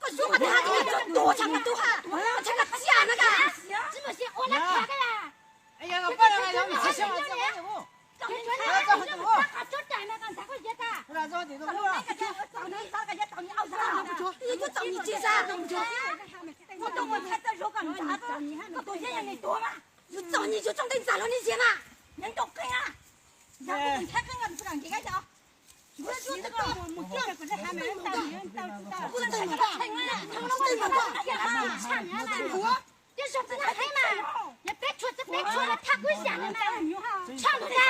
Koj suav qhov twg hab, tus tus tshaj qhov twg hab, tshaj qhov txiaj na ka. Yus txom nyem yus txoj ntees ntxas los nej ziag mas, nyob nrau qeej na. Peb tshuav txog peb tshuav, peb tshuav thaj kuj yam na, tshaj ntag.